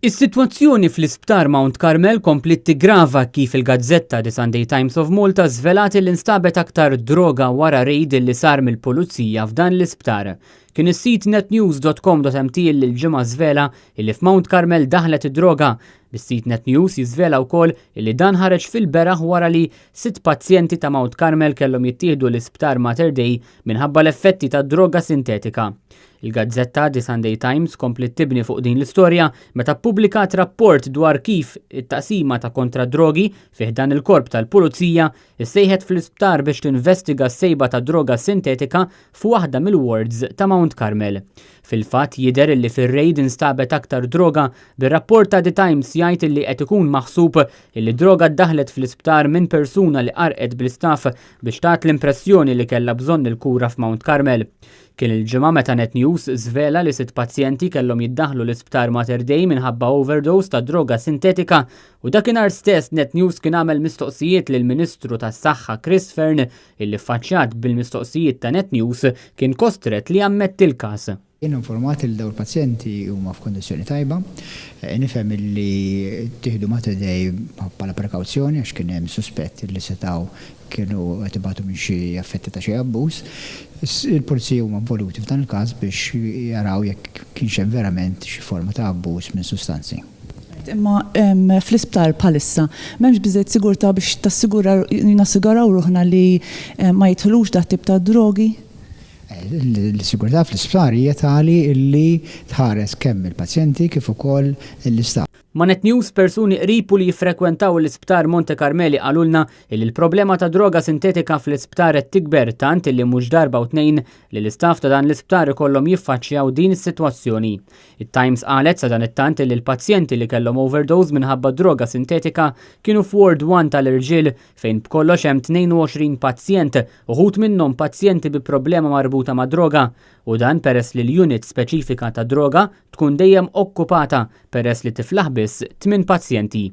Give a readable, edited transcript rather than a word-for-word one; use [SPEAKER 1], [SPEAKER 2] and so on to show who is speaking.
[SPEAKER 1] Is-sitwazzjoni fl-Isptar Mount Carmel kompliet tiggrava kif il-gazzetta The Sunday Times of Malta żvelat li nstabet aktar droga wara rejd li sar mill-Pulizija f'dan l-isptar. Kien is-sit netnews.com.mt li l-Ġimgħa żvela illi f'Mount Carmel daħlet id-droga. Bis-sit Net News jiżvela wkoll illi dan ħareġ fil-beraħ wara li sitt pazjenti ta' Mount Carmel kellhom jittieħdu l-Isptar Mater Dei minħabba l-effetti tad-droga sintetika. Il-gazzetta The Sunday Times kompliet tibni fuq din l-istorja meta ppubblikat rapport dwar kif it-taqsima ta' kontra d-drogi fi ħdan il-Korp tal-Pulizija issejħet fl-isptar biex tinvestiga s-sejba ta' droga sintetika f'waħda mill-wards ta' Mount Carmel. Fil-fatt jidher illi fir-rejd instabet aktar droga bir-rapport ta' The Times jgħid illi qed ikun maħsub illi d-droga ddaħħlet fl-isptar minn persuna li qarqet bl-istaff biex tat l-impressjoni li kellha bżonn il-kura f'Mount Carmel. Kien il-Ġimgħa meta Net News żvela li sitt pazjenti kellhom jiddaħħlu l-Isptar Mater Dei minħabba overdose ta' droga sintetika u dakinhar stess Net News kien għamel mistoqsijiet lill-Ministru tas-Saħħa Chris Fearne illi ffaċċjat bil-mistoqsijiet ta' Net News kien kostret li jammetti l-każ.
[SPEAKER 2] Jien informat li dawn il-pazjenti huma f'kundizzjoni tajba. Nifhem li ttieħdu Mater Dei bħala prekawzjoni għax kien hemm suspett li setgħu kienu qed ibatu minn xi effetti ta' xi abbuż. Il-pulizija huma involuti f'dan il-każ biex jaraw jekk kienx hemm verament xi forma ta' abbuż minn sustanzi.
[SPEAKER 3] Imma fl-isptar bħalissa m'hemmx biżżejjed sigurtà biex tassigura nassiguraw ruħna li ma jidħlux dat-tip ta' drogi?
[SPEAKER 2] L-sigurtà fl-isptar hija tali li tħares kemm il-pazjenti kif ukoll l-istaff.
[SPEAKER 1] Ma' Net News, persuni qrib u li jiffrekwentaw l-Isptar Monte Carmeli qalulna illi l-problema ta' droga sintetika fl-isptar qed tikber tant illi mhux darba u tnejn li l-istaff ta' dan l-isptar ikollhom jiffaċċjaw din is-sitwazzjoni. It-Times qalet sadanittant illi l-pazjenti li kellhom overdose minħabba droga sintetika kienu f'Ward One tal-irġiel fejn b'kollox hemm 22 pazjent, uħud minnhom pazjenti bi problema marbuta mad-droga, u dan peress li l-unit speċifika tad-droga tkun dejjem okkupata peress li tiflaħ biss tminn pazjenti.